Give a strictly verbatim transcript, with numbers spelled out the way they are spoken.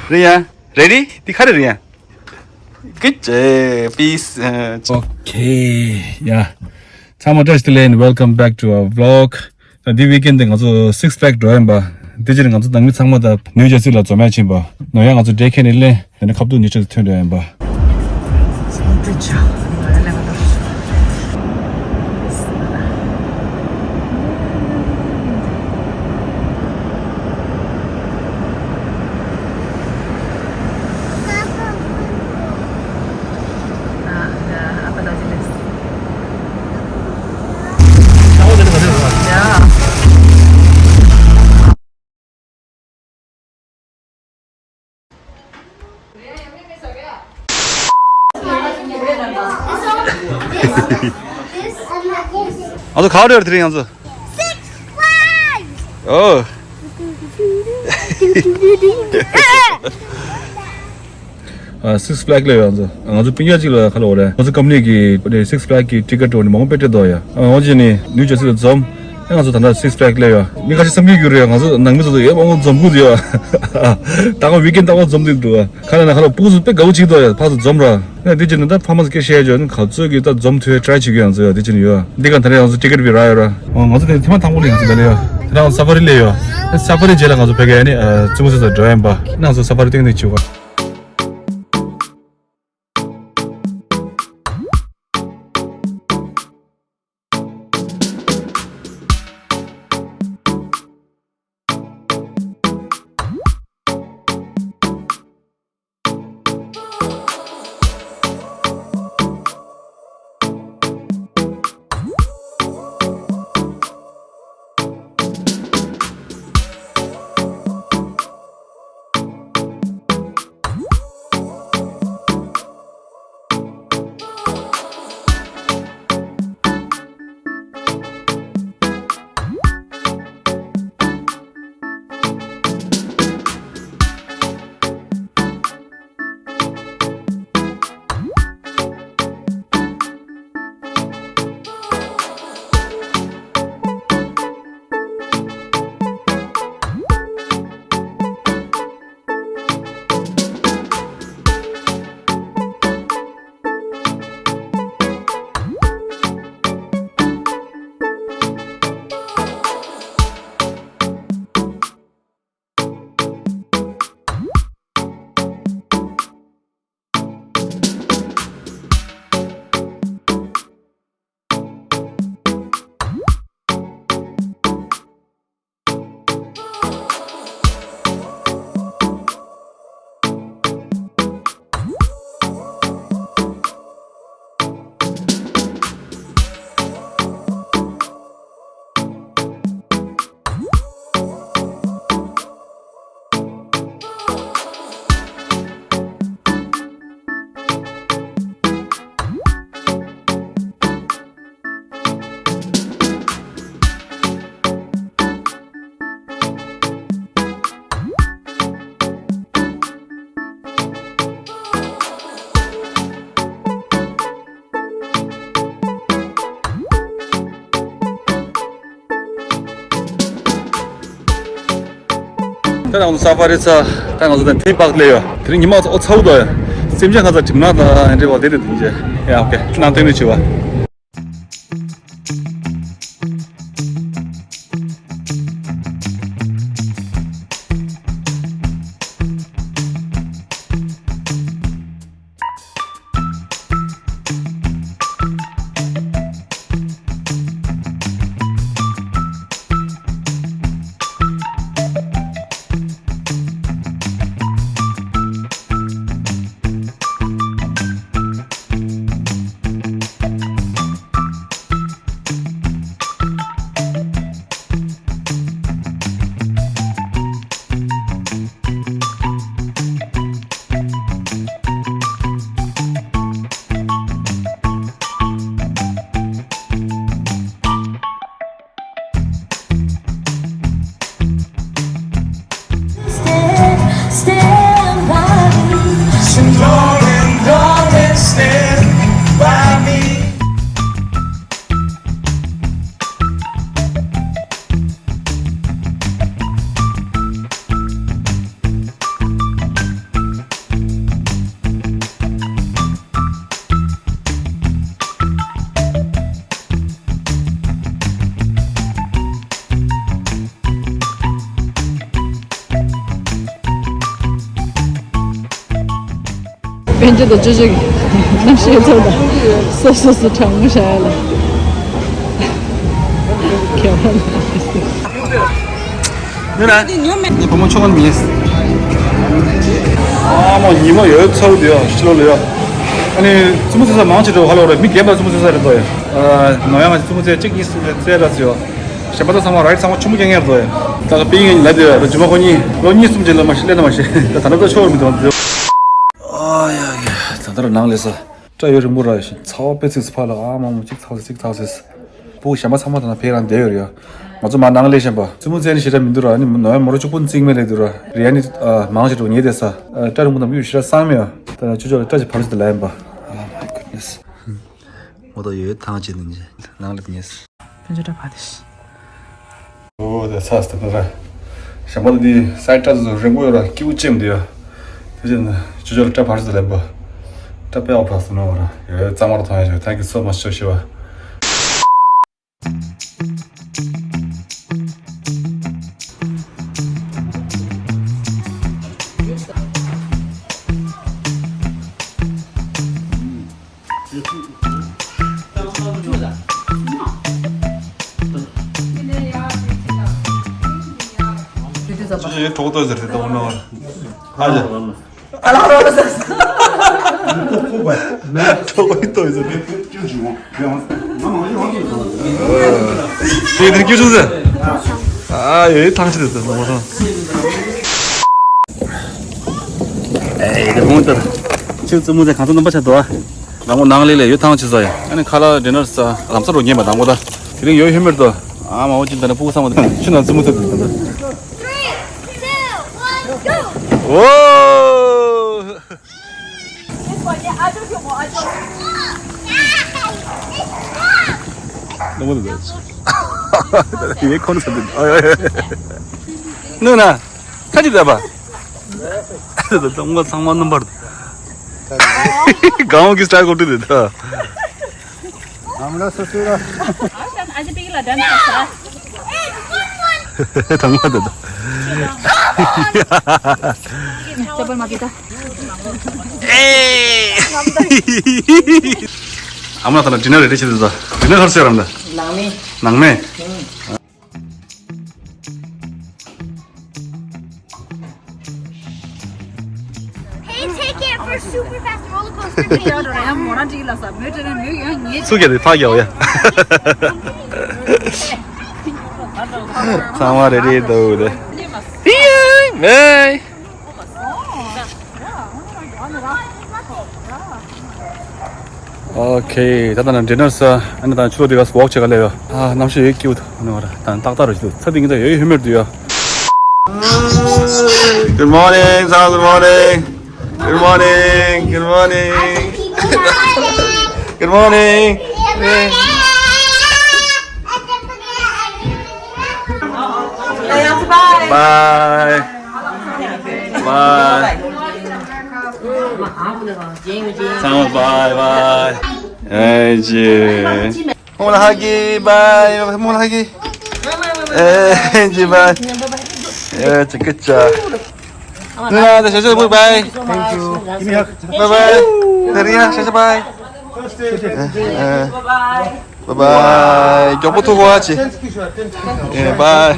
རེད་ཡ། རེ་རེ། འདི་ག་རེ་རེད་ཡ། Good job. Peace. Okay. Yeah. ཚང་མ་བཀྲ་ཤིས་བདེ་ལེགས། Welcome back to our vlog. ད་འདི་weekend འདི་ང་ཚོ་Six Flag འགྲོ་ཡིན་པ། འདི་ཕྱིར་ང་ཚོ་ནང་མི་ཚང་མ་ད་ནིའུ་ཇར་སི་ལ་འཛོམས་ཡ་ཕྱིན་པ། ནོར་ཡ་ང་ཚོ་ཌེ་ཁེ་ནས་སླེབས། དེ་ནས་ཁ་ཐུག་ནིའུ་ཇར་སི་ཐོན་འགྲོ་ཡིན་པ། ང་ཚོ་ག་པར་འགྲོ་ཡ་རེད། དེ་རིང་ང་ཚོ། Six Flags. ཨོ། ཨ། Six Flag སླེབས་ཡོད། ང་ཚོ་ང་ཚོ་སྤུན་ཀྱག་ཅིག་ལ་ཁ་ལོ་རེད། ང་ཚོ་ཀམ་པ་ནི་གི་Six Flag གི་ཊི་ཀེ་ཊི་འདྲ་བོ་ནི་མང་པོ་སྤྲད་འདུག་ཡ། ཨ། ང་ཚོ་ནི་ནིའུ་ཇར་སི་ལ་འཛོམས། ཨ། ང་ཚོ་ད་ལྟ་Six Flag སླེབས་ཡོད། མི་ཁ་ཤས་བསམ་གྱི་ཡོད་རེད། ང་ཚོ་ནང་མི་ཚོ་ཡོད་མང་པོ་འཛོམས་དགོས་ཡོད། ད་ང་weekend ད་ང་འཛོམས་དུས་འདུག་ཁ་ལ་ན་ཁ་ལ་ཕྲུ་གུ་ཚོ་དཔེ་དགའ་པོ་བྱེད་འདུག་ཡ། ཕར་ཚུར་འཛོམས་ར། ཨ། འདི་བྱས་ནས་ད་ཕ་མ་ཚོ་སྐད་བཤད་ཡ་ཅོ་ནི་ག་ཚོད་ཀྱིས་ད་འཛོམས་ཐུབ་ཡ་ཊི་རའི་བྱེད་ཀྱི་ཡོད། ང་ཚོ་ཡ་འདི་བྱས་ནས་ཡོད། འདི་ག་ད་རེས་ང་ཚོ་ཊི་ཀེ་ཊི་བི་རག་ཡོད་ར། ཨོ། ང་ཚོ་དེ་ཐེངས་མ་དང་པོ་ལ་ང་ཚོ་འདི་ལ་ཡོད། དེ་ནང་སཱ་ཕ་རི་སླེབས་ཡོད། སཱ་ཕ་རི་རྗེས་ལ་ང་ཚོ་ཕ་གིའི་ཨ་ནི་ཙི་མོ་ཚོ་ཚོ་འགྲོ་ཡིན་པ། ནང་ཚོ་སཱ་ཕ་རི་སྟེང་ནས་བྱེད་དགོས། ད་ང་ཚོ་སཱ་ཕ་རི་ཚར། ད་ང་ཚོ་ད་ཐིམ་པཱག་སླེབས་ཡོད། དེ་རིང་ཉི་མ་ཚ་པོ་ཚ་པོ་འདུག་ཡ། སེམས་ཅན་ཁ་ཚ་གྲིབ་ནག་དང་འདྲེས་པ་དེ་རེད་དེ་རྗེས། ཡ། ཨོ་ཁེ། ཁྱེད་རྣམས་སྟོན་ནས་བྱེད་པ། ཕན་ཆད་དུ་ཅོ་ཅོ་གི་གནམ་གཤིས་ཚོ་དང་སོ་སོ་སོ་གྲང་མོ་ཤ་ཡ་ལ། ཁྱེད་རང་ནུ་ན་ངའི་བུ་མོ་ཆུང་མ་མིན། ཨ་མ་ཉི་མ་ཡོད་ཚ་བོ་དེ་ཡ་ཕྱི་ལོགས་ལ་ཡ། ཨ་ནི་རྩེད་མོ་རྩེ་ས་མང་ཆེ་འགྲོ་ཧ་ལོ་རེད། མི་རྒན་པ་རྩེད་མོ་རྩེ་ས་རེད་འདུག་ཡ། ནོ་ཡ་ང་རྩེད་མོ་རྩེ་གཅིག་གཉིས་གསུམ་རྩེ་ར་ཚོ་ཡ། གཞན་པ་ཚོ་ཚང་མ་རའིཊ་ཚང་མ་ཆུང་མ་རྐྱང་རྐྱང་རེད་འདུག་ཡ། ད་ག་པིན་ཡིན་ལ་དེ་ཡ་ར་ཇུ་མ་ཁོ་གཉིས་ལོ་གཉིས་གསུམ་ཅིག་ལ་མ་ཤི་ལེ་ན་མ་ཤི་ད་ད་ནི་ད་ཆོག་མི་འདུག་ཡ། ཨ་ཡ་ཡ་ད་ལྟ་ར་ནང་ལས་ས། སྐྲ་ཡོད་རིང་པོ་ར་ཡོད་ཤིང་ཚ་བ་དཔེ་ཚིགས་སུ་ཕར་ལ་ཨ་མ་མོ་གཅིག་ཚ་བ་གཅིག་ཚ་བ་ཟེར། སྤུ་གུ་གཞན་པ་ཚང་མ་དང་ན་ཕེ་རང་བསྡད་ཡོད་རེད་ཡ། ང་ཚོ་མ་ནང་ལས་གཞན་པ་རྩེད་མོ་རྩེ་ནི་ཞེ་དྲག་མི་འདུག་ར། ཨ་ནི་ནོ་ཡ་མོ་ར་གཅིག་པུ་རྩེད་མེད་ལས་འདུག་ར། རེད་ཨ་ནི་མང་ཆེ་འགྲོ་ཉེ་དེ་ས། སྐྲ་རིང་པོ་དང་གཡུ་ཞེ་དྲག་སང་མེད་ཡ། ད་ཆུ་ཆོག་ལ་སྐྲ་ཅིག་ཕར་ཚུར་དུ་ལ་ཡིན་པ། Oh my goodness. ངོ་ཐོག་ཡོད་ཐང་ཆེ་ནི་ནང་ལ་ཉེ། ཕན་ཆད་སྐྲ་ཕར་དེ། ཨོ་དེ་ཚ་སྟེ་ད་ར། ཞན་པ་དེ་སའི་སྐྲ་ཚོ་རིང་པོ་ཡོད་ར་སྐྱིད་པོ་ཅན་འདི་ཡ། དེ་བཞིན་ཅོ་ཅོ་ལ་སྐྲ་ཕར་ཚུར་ལེན་པ། སྐྲ་དཔེ་ཡག་ཕག་སོང་ནོ་ར། ཡོད་གཙང་མར་ཐོང་ཡ་ཞོ། Thank you so much ཞོ་ཞེས་པ། ཅི་ཡོད་གྲོགས་ཏོ་ཟེར་ཏེ་ཏོ་ནོ། ཨ་ཅེ། ཨ་ལ་རོ་ལ་ས། ཏོ་ཡོད་ཟེར་ཏེ། དེ་དེ་ཀྱུ་ཆུ་ཟེར། ཨ་ཡོད་ཐང་ཆེ་ཟེར་ཏེ་ནོ་ཏོ། ཨེ་དེ་མོ་ཏོ། ཆུ་ཙུ་མུ་ཟེར་གང་ཚོ་ནམ་པ་ཆ་དོ། ནང་མོ་ནང་ལས་ལས་ཡོད་ཐང་ཆེ་ཟ་ཡ། ཨ་ནི་ཁ་ལག་ཌི་ནར་ཟ་ལམ་ས་རོ་ཉེ་མ་དང་པོ་ད། དེ་རིང་ཡོད་ཧེ་མེར་དོ། ཨ་མ་འོ་ཅི་ད་ནི་སྤུ་གུ་ཚང་མ་ཆུ་ནང་ཙུ་མུ་ཚོ་དེ་ད། Three, two, one, go! ཨོ། ནུ་མོ་དེ་ཡེ་ཁོ་ནུ་ས་དེ། ནུ་ན། ཁ་ཅིག་བསྡད་པ། ད་ང་ཚང་མ་སྣུམ་པར། གང་གི་སྟྲ་གོ་ཏི་དེ་ད། ཨ་མ་ལ་སོ་སོ་ར། དང་པོ་དེ་ད། ཅོ་པར་མ་ཀེ་ད། ཨ་མ་ལ་ད་ལ་ཌི་ནར་རེ་རེ་བྱེད་དུ་ད། ཌི་ནར་ཧར་སེ་རམ་ད། ནང་མི། ནང་མི། Hey, take it for a super fast roller coaster. ཚུགས་ཀྱི་རེད་ཕག་རྒྱག་ཡ། ཚང་མ་རེ་རེ་འདུག་དེ། ཡེ་མེ། ཨོ་ཁེ། ད་ལྟ་ན་ཌི་ནར་ཟ། ཨ་ནི་ད་ཆུ་ལོག་དེ་ག་སི་ཝོག་བྱེད་ག་སླེབས་ཡོད། ཨ་གནམ་གཤིས་ཡོད་སྐྱིད་པོ་འདུག་ཨ་ནི་བ་ར་ད་ཏག་ཏག་རུ་ཞིག་འདུག་ཚ་དེ་ངི་ད་ཡོད་ཧེ་མེར་འདུག་ཡོད། Good morning, Sam. Good morning. Good morning. Good morning. Good morning. Bye. Bye. Sam, bye bye. Hey, Jay. Mola hagi, bye. Mola hagi. Hey, Jay, bye. Yeah, it's a good job. Nuna, the shasha, bye bye. Thank you. Give me a hug. Bye bye. Daria, shasha, bye. Eh, eh. Bye bye. Jumbo to watch. Yeah, bye.